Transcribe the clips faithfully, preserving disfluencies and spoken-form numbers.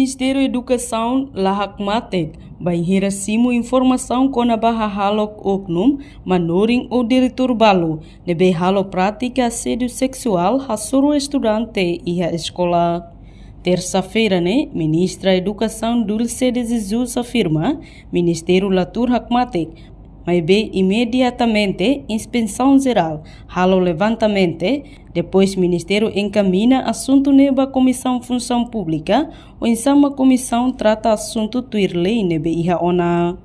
Ministériu Edukasaun la hakmatek bainhira simu informasaun kona-ba hahalok oknum manorin ou diretór balu ne'ebé halo prátika asédiu seksuál hasoru estudante iha eskola. Tersa-feira ne'e, Ministra Edukasaun Dulce de Jesus afirma, Ministériu la tuur hakmatek, maibé imediatamente inspesaun jerál halo levantamentu, depois Ministériu enkamiña asuntu ne'e ba Komisaun Funsaun Públika, oinsá mak komisaun trata asuntu tuir lei ne'ebé iha ona.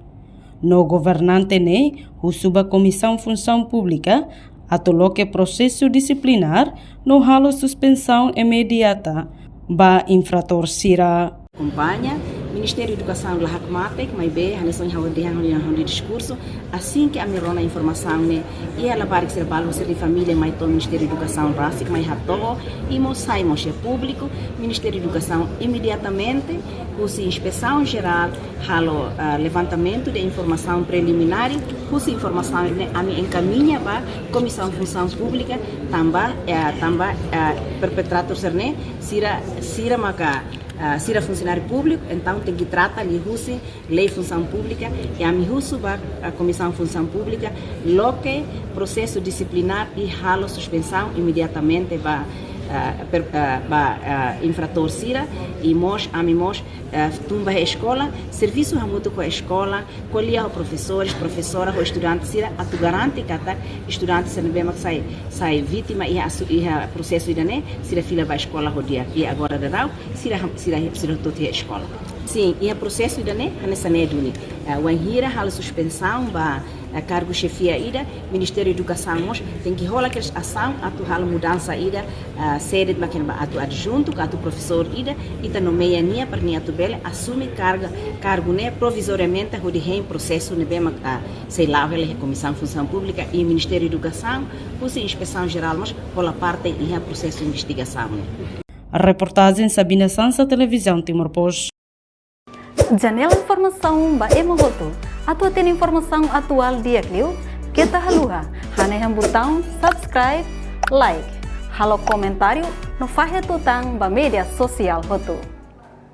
No governante ne'e husu ba Komisaun Funsaun Públika atu loke prosesu disiplinár no halo suspensaun imediata ba infratór sira. Akompaña, Ministériu Edukasaun la hakmatek, maibé hanesan ohin ha'u dehan iha ha'u-nia diskursu, asin ke ami rona informasaun ne'e iha labarik sira balu, sira-nia família mai to'o Ministériu Edukasaun rasik mai hato'o, i mós sai mós iha públiku, Ministériu Edukasaun imediatamente husi inspesaun jerál halo, ah, levantamentu de informasaun preliminár, husi informasaun ne'e ami enkamiña ba Komisaun Funsaun Públika, tanba, eh, tanba, eh, perpetratór sira-ne'e, sira, sira maka, ah, sira funsionáriu públiku, entaun tenke trata liuhusi Lei Funsaun Públika, i ami husu ba, ah, Komisaun Funsaun Públika loke prosesu disiplinár i halo suspensaun imediatamente ba, ah, per-, ah, ba, ah, infratór sira, i mós, ami mós, eh, tun ba eskola, servisu hamutuk ho eskola, ko'alia ho profesores, profesora, ho estudante sira, atu garante katak estudante sira ne'ebé mak sai, sai vítima iha asu-, iha prosesu ida-ne'e, sira fila ba eskola ho di'ak. I agora daudaun, sira ham-, sira, sira hotu iha eskola. Sin, iha prosesu ida-ne'e, hanesan ne'e duni. Eh, wainhira halo suspensaun ba, eh, kargu xefia ida, Ministériu Edukasaun mós tenke hola kedas asaun atu halo mudansa ida, ah, sé de'it mak ne'ebé atu adjuntu, ka atu profesór ida, ita nomeia nia para nia atu bele asume karga, kargu ne'e provizoriamente hodi hein prosesu ne'ebé mak, ah, sei la'o hela iha Komisaun Funsaun Públika i Ministériu Edukasaun, husi Inspesaun Jerál mós hola parte iha prosesu investigasaun ne'e. Reportajen Sabina Sansa, Televizaun Timor Post. Janela informasaun ba ema hotu. Atu hatene informasaun atuál di'ak liu, keta haluha hanehan butaun subscribe, like, halo komentáriu no fahe tutan ba média sosiál hotu.